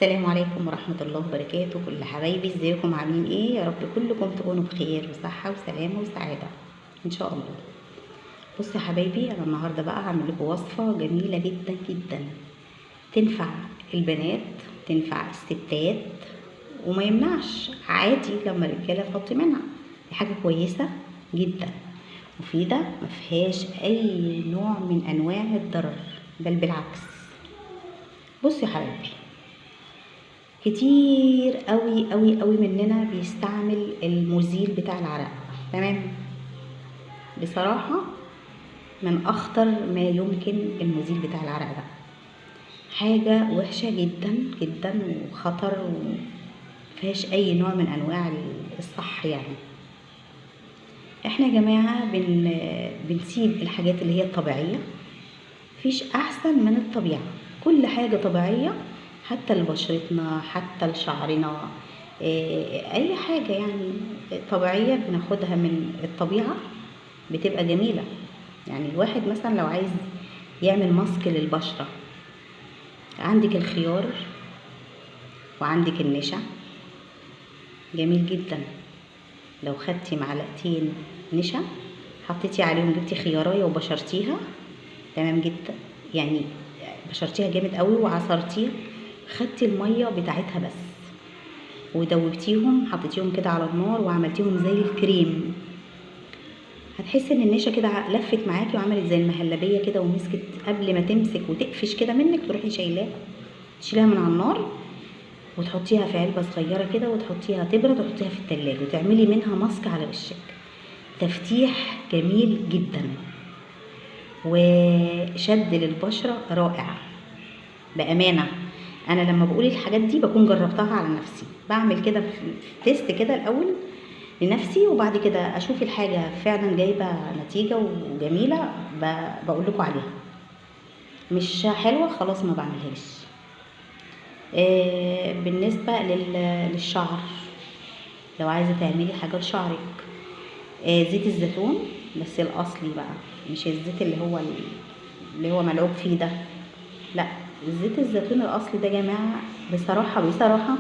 السلام عليكم ورحمة الله وبركاته. كل حبايبي ازيكم عاملين ايه؟ يا رب كلكم تكونوا بخير وصحة وسلامة وسعادة ان شاء الله. بصوا يا حبايبي، انا النهاردة بقى هعمل لكم وصفة جميلة جدا جدا، تنفع البنات تنفع الستات، وما يمنعش عادي لما الرجالة تحط منها. دي حاجة كويسة جدا مفيدة، ما فيهاش اي نوع من انواع الضرر، بل بالعكس. بصوا يا حبايبي، كتير قوي قوي قوي مننا بيستعمل المزيل بتاع العرق، تمام؟ بصراحة من اخطر ما يمكن المزيل بتاع العرق ده، حاجة وحشة جدا جدا وخطر، ومفيهاش اي نوع من انواع الصح. يعني احنا يا جماعة بنسيب الحاجات اللي هي الطبيعية، مفيش احسن من الطبيعة، كل حاجة طبيعية، حتى لبشرتنا حتى لشعرنا، اي حاجة يعني طبيعية بناخدها من الطبيعة بتبقى جميلة. يعني الواحد مثلا لو عايز يعمل ماسك للبشرة، عندك الخيار وعندك النشا، جميل جدا. لو خدتي معلقتين نشا حطيتي عليهم، جبتي خيارايه وبشرتيها، تمام جدا، يعني بشرتيها جامد قوي وعصرتيها، خدتي المية بتاعتها بس ودوبتيهم، حطيتيهم كده على النار وعملتيهم زي الكريم، هتحسي ان النشا كده لفت معاكي وعملت زي المهلبيه كده ومسكت. قبل ما تمسك وتقفش كده منك تروحي شايلاها، تشيليها من على النار وتحطيها في علبة صغيرة كده، وتحطيها تبرد وتحطيها في التلاجة، وتعملي منها ماسك على وشك، تفتيح جميل جدا وشد للبشره رائع. بامانه انا لما بقول الحاجات دي بكون جربتها على نفسي، بعمل كده test كده الاول لنفسي، وبعد كده اشوف الحاجة فعلا جايبه نتيجة وجميلة بقول لكم عليها، مش حلوة خلاص ما بعملهاش. بالنسبة للشعر، لو عايزه تعملي حاجة لشعرك، زيت الزيتون بس الاصلي بقى، مش الزيت اللي هو ملعوب فيه ده، لا، زيت الزيتون الاصلي ده يا جماعة بصراحة بصراحة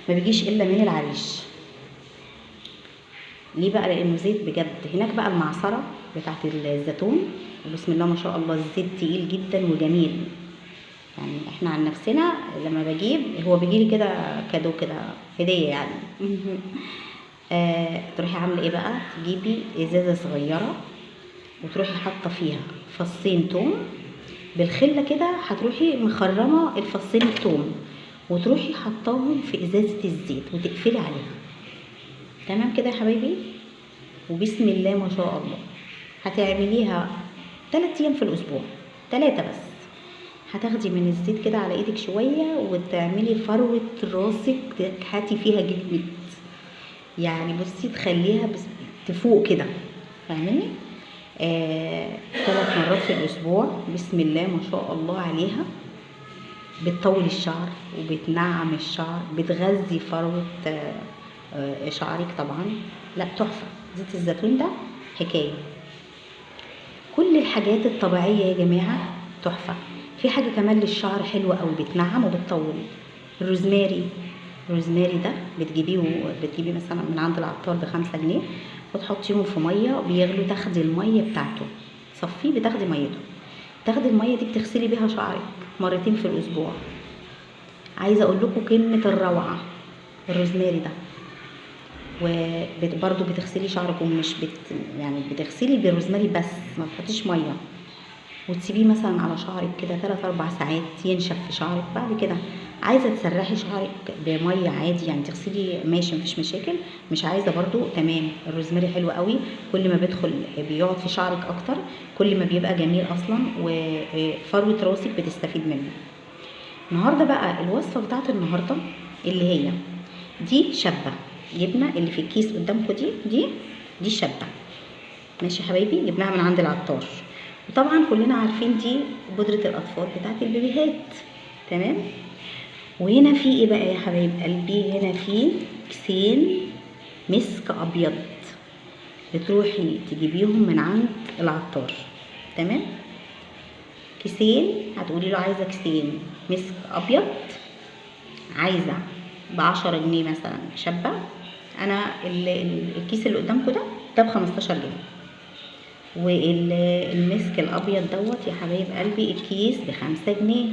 ما بيجيش الا من العريش. ليه بقى؟ لانه زيت بجد. هناك بقى المعصره بتاعت الزيتون، وبسم الله ما شاء الله الزيت تقيل جدا وجميل. يعني احنا عن نفسنا لما بجيب، هو بيجيلي كده كادو كده هديه يعني. تروحي عامله ايه بقى؟ تجيبي ازازة صغيرة وتروحي حاطه فيها فصين توم بالخله كده، هتروحي مخرمة الفصين التوم وتروحي حطاهم في ازازة الزيت وتقفلي عليها، تمام كده يا حبايبي؟ وبسم الله ما شاء الله هتعمليها 3 ايام في الاسبوع، 3 بس. هتاخدي من الزيت كده على ايدك شوية وتعملي فروه راسك، تحاتي فيها جامد يعني، بصي تخليها بس تفوق كده، فاهماني؟ 3 مرات في الاسبوع، بسم الله ما شاء الله عليها، بتطول الشعر وبتنعم الشعر، بتغذي فروه شعرك طبعا. لا تحفة زيت الزيتون ده، حكاية. كل الحاجات الطبيعية يا جماعة تحفة. في حاجة كمان للشعر حلوة قوي، بتنعم وبتطول، الروزماري. الروزماري ده بتجيبيه مثلا من عند العطار ب5 جنيه، وتحطيهم في مية بيغلوا، تاخدي المية بتاعته تصفية، بتاخدي ميته، تاخدي المية دي بتغسلي بيها شعرك مرتين في الاسبوع. عايزه اقول لكم قمة الروعة الروزماري ده. وبرده بتغسلي شعرك، ومش يعني بتغسلي بالروزماري بس، ما بتحطيش مية، وتسيبيه مثلا على شعرك كده 3-4 ساعات ينشف في شعرك. بعد كده عايزه تسرحي شعرك بميه عادي يعني، تغسلي ماشي مفيش مشاكل، مش عايزه برضو تمام. الروزماري حلو قوي، كل ما بيدخل بيقعد في شعرك اكتر كل ما بيبقى جميل اصلا، وفروه راسك بتستفيد منه. النهارده بقى الوصفة بتاعت النهارده اللي هي دي شبه جبنه اللي في الكيس قدامكم دي شبه، ماشي يا حبايبي، جبناها من عند العطار. وطبعا كلنا عارفين دي بودره الاطفال بتاعت البيبيهات، تمام؟ وهنا في ايه بقى يا حبايب قلبي؟ هنا في كيسين مسك ابيض، بتروحي تجيبيهم من عند العطار، تمام؟ كيسين، هتقولي له عايزه كيسين مسك ابيض عايزه ب10 جنيه مثلا شبه، انا الكيس اللي قدامكم ده ب15 جنيه. والمسك الابيض دوت يا حبايب قلبي الكيس ب5 جنيه.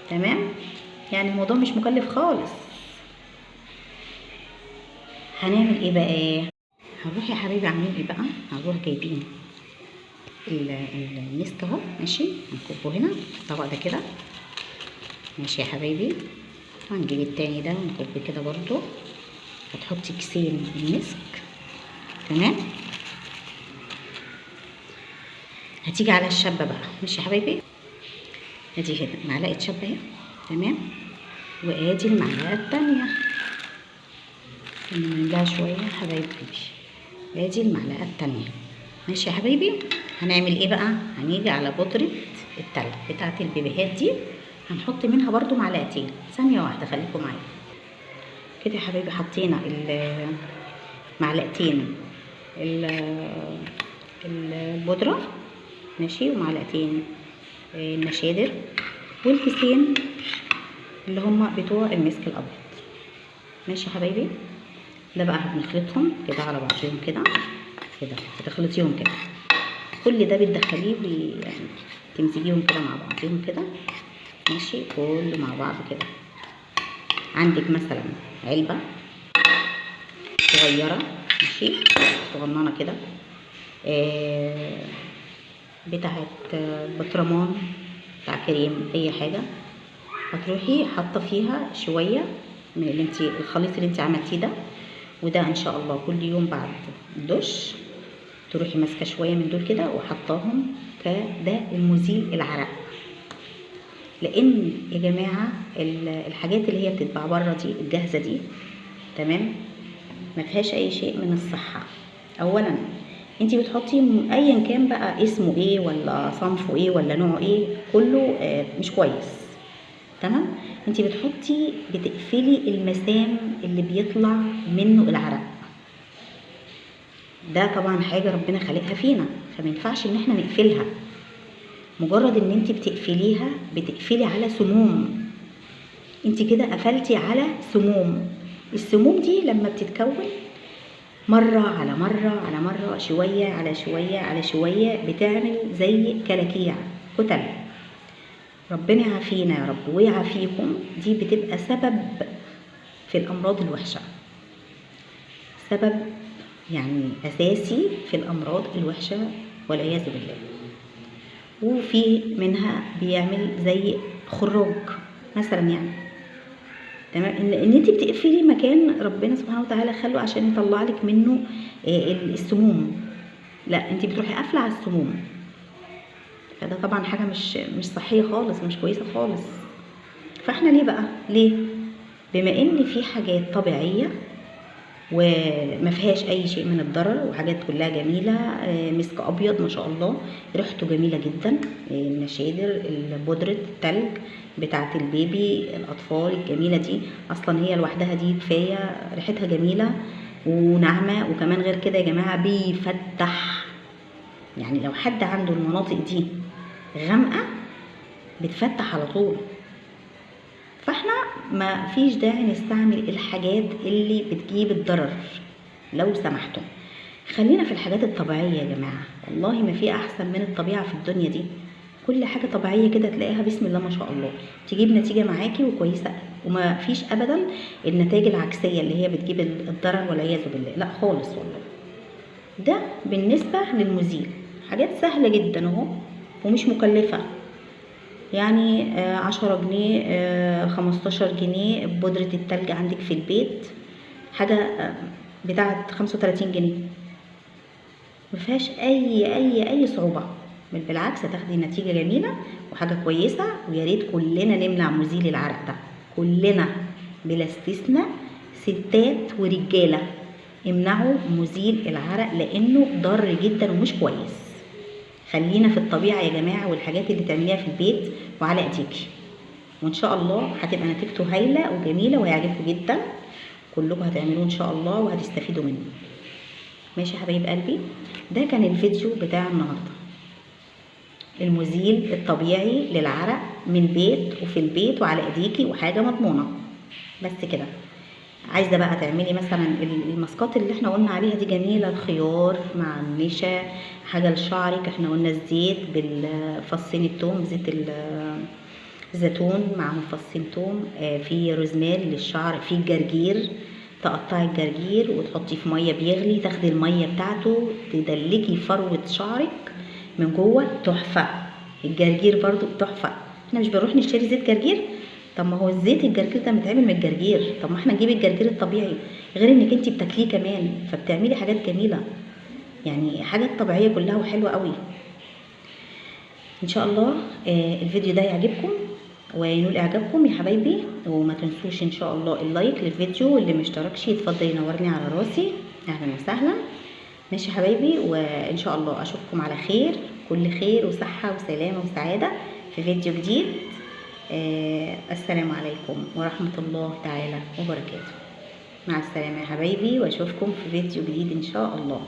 تمام، يعني الموضوع مش مكلف خالص. هنعمل ايه بقى؟ هنروح يا حبايبي عاملين ايه بقى؟ هنروح جايبين المسك اهو، ماشي، هنكبه هنا في الطبق ده كده، ماشي يا حبايبي. هنجيب التاني ده ونكب كده برضو. هتحطي كيسين المسك، تمام. هتيجي على الشبه بقى، ماشي يا حبايبي. ادي كده معلقه شبه اهي، تمام. وادي المعلقة التانية، نملاها شوية يا حبايب قلبي. ادي المعلقة التانية، ماشي يا حبايبي. هنعمل ايه بقى؟ هنيجي على بودره التلج بتاعه البيبيهات دي، هنحط منها برضو معلقتين. ثانية واحدة خليكم معايا كده يا حبايبي. حطينا معلقتين البودره، ماشي، ومعلقتين النشادر، والكيسين اللي هما بتوع المسك الابيض، ماشي يا حبايبي. ده بقى هنخلطهم كده على بعضهم كده كده، هتخلطيهم كده، كل ده بتدخليه يعني تمزجيهم كده مع بعضهم كده، ماشي، كله مع بعض كده. عندك مثلا علبة صغيرة، ماشي، صغننه كده، بتاعت بطرمان، بتاع كريم، اي حاجة، هتروحي حاطه فيها شوية من اللي انت الخليط اللي انت عملتيه ده. وده ان شاء الله كل يوم بعد الدش تروحي ماسكه شوية من دول كده وحطاهم كده المزيل العرق. لان يا جماعة الحاجات اللي هي بتتباع بره دي الجاهزة دي، تمام، ما فيهاش اي شيء من الصحة. اولا انتي بتحطي ايا كان بقى اسمه ايه ولا صنفه ايه ولا نوعه ايه، كله مش كويس، تمام. انتي بتحطي بتقفلي المسام اللي بيطلع منه العرق ده، طبعا حاجة ربنا خالقها فينا، فما ينفعش ان احنا نقفلها. مجرد ان انتي بتقفليها بتقفلي على سموم، انتي كده قفلتي على سموم. السموم دي لما بتتكون مرة على مرة على مرة، شوية على شوية على شوية، بتعمل زي كلاكيع كتل. ربنا يعافينا يا رب ويعافيكم. دي بتبقى سبب في الأمراض الوحشة، سبب يعني أساسي في الأمراض الوحشة والعياذ بالله. وفي منها بيعمل زي خراج مثلا يعني، تمام، ان انت بتقفلي مكان ربنا سبحانه وتعالى خلقه عشان يطلع لك منه السموم، لا انت بتروحي قافله على السموم. فده طبعا حاجة مش صحية خالص، مش كويسة خالص. فاحنا ليه بقى، ليه بما ان في حاجات طبيعية وما فيهاش اي شيء من الضرر وحاجات كلها جميلة، مسك ابيض ما شاء الله ريحته جميلة جدا، النشادر، بودره التلج بتاعه البيبي الاطفال الجميلة دي اصلا هي لوحدها دي كفاية، ريحتها جميلة وناعمه. وكمان غير كده يا جماعة بيفتح، يعني لو حد عنده المناطق دي غامقه بتفتح على طول. فاحنا ما فيش داعي نستعمل الحاجات اللي بتجيب الضرر لو سمحتم، خلينا في الحاجات الطبيعية يا جماعة. والله ما في احسن من الطبيعة في الدنيا دي، كل حاجة طبيعية كده تلاقيها بسم الله ما شاء الله تجيب نتيجة معاكي وكويسة، وما فيش ابدا النتائج العكسيه اللي هي بتجيب الضرر والعياذ بالله، لا خالص والله. ده بالنسبة للمزيل، حاجات سهلة جدا اهو ومش مكلفة، يعني 10 جنيه، 15 جنيه بودرة التلج عندك في البيت، حاجة بتاعت 35 جنيه، مفيهاش اي اي اي صعوبة، بل بالعكس هتاخدي نتيجة جميلة وحاجة كويسة. ويا ريت كلنا نمنع مزيل العرق ده، كلنا بلا استثناء، ستات ورجالة، امنعوا مزيل العرق لانه ضار جدا ومش كويس. خلينا في الطبيعة يا جماعة، والحاجات اللي تعمليها في البيت وعلى ايديكي، وان شاء الله هتبقى نتيجته هايلة وجميلة وهيعجبكم جدا، كلكم هتعملوه ان شاء الله وهتستفيدوا منه. ماشي يا حبايب قلبي، ده كان الفيديو بتاع النهارده، المزيل الطبيعي للعرق من بيت وفي البيت وعلى ايديكي، وحاجة مضمونة. بس كده. عايزه بقى تعملي مثلا الماسكات اللي احنا قلنا عليها دي جميلة، الخيار مع النشا، حاجة لشعرك، احنا قلنا الزيت بالفصين التوم، زيت الزيتون معهم فصين توم، في روزماري للشعر، في الجرجير، تقطعي الجرجير وتحطيه في مية بيغلي، تاخدي المية بتاعته تدلكي فروه شعرك من جوه، تحفة. الجرجير برضو تحفة. احنا مش بنروح نشتري زيت جرجير؟ طب ما هو الزيت الجرجير ده متعمل من الجرجير، طب ما احنا نجيب الجرجير الطبيعي، غير انك انتي بتاكليه كمان، فبتعملي حاجات جميلة، يعني حاجات طبيعية كلها وحلوه قوي. ان شاء الله الفيديو ده يعجبكم وينول اعجابكم يا حبايبي، وما تنسوش ان شاء الله ال like للفيديو، واللي مشتركش يتفضل ينورني على راسي، اهلا وسهلا. ماشي يا حبايبي، وان شاء الله اشوفكم على خير، كل خير وصحة وسلامه وسعادة في فيديو جديد. السلام عليكم ورحمة الله تعالى وبركاته. مع السلامة يا حبايبي، واشوفكم في فيديو جديد ان شاء الله.